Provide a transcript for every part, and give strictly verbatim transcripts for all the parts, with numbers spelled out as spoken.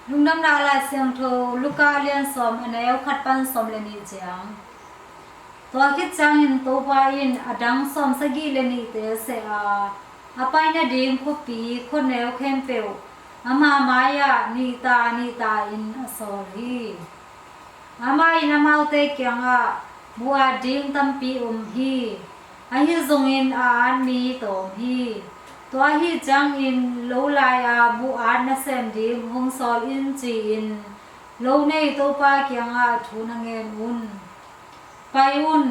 Lungdamna Lai Siangtho, Luka a lian sawm, a neu khat pan sawm le nih ciang. Tua khit ciangin Topa in a dang sawm sagih le nihte seh a, a pai nading khuapi khuaneu khempeuh ama mai-ah nihta nihta in a sawl hi. Amah in amaute kiangah, "Buh at ding tampi om hi. Ahi zongin a at mi tawm hi. Tua ahi ciangin lo lai-a buh at nasem ding hong sawl in," ci-in lo nei Topa kiangah thu na ngen un. "Pai un,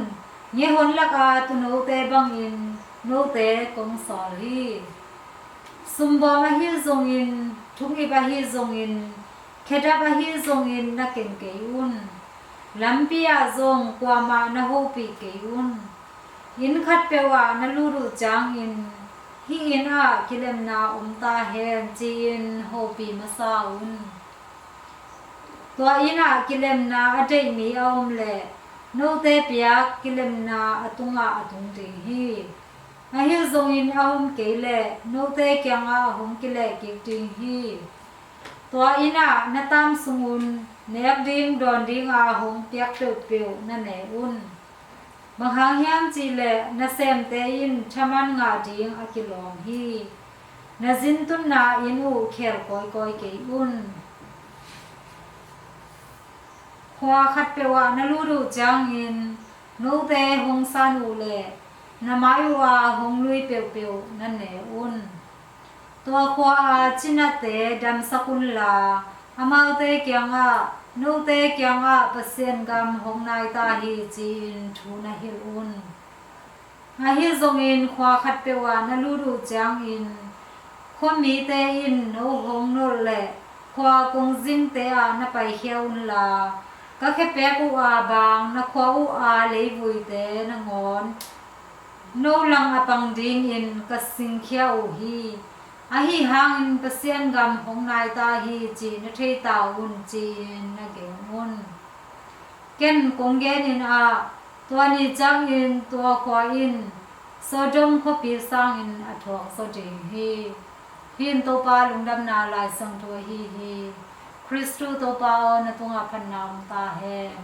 ngehon laka tuunote bangin note kong sawl hi. Sumbawm ahi zongin, thungip ahi zongin, khedap ahi zongin na ken kei un. Lampi ah zong kuamah na hopih kei un. Inn khatpeuh ah na lut uh ciangin, 'Hih inn ah kilemna om ta hen,' ci-in hopih masa un. Tua inn ah kilemna a deih mi a om leh, note piak kilemna a tungah a tung ding hi. Ahi zongin a om kei leh, note kiangah hong kileh kik ding hi. Tua inn ah na taam sungun nek ding dawn dinga hong piak peuhpeuh na ne un. Bang hang hiam cih leh, nasemte in thaman ngah ding a kilawm hi. Na zin tunna inn uh khel kawikawi kei un. Khua khatpeuh ah na lut uh ciangin, note hong san uh leh, na mai uh a hong lui peuhpeuh na ne un. Tua khua-a cinate damsak unla, amaute kiangah, 'Note kiangah Pasian gam hong nai ta hi,' ci-in thu na hilh un. Ahi zongin khua khatpeuh ah na lut uh ciangin, khuamite in no hong nolh leh, khua kongzingte ah na paikhia unla, ka khepek uh a bang na khua uh a leivuite nangawn no lang a pang dingin ka singkhia uh hi. Ahi hangin Pasian gam hong nai ta hi cih na thei ta un, ci-in na gen un. Ken kong genin ah, tua ni ciangin tua khua in Sodom khuapi sangin a thuak zaw ding hi. Hih in Topa Lungdamna Lai Siangtho ahi hi. Khristu Topa aw, na tungah phatna om ta hen.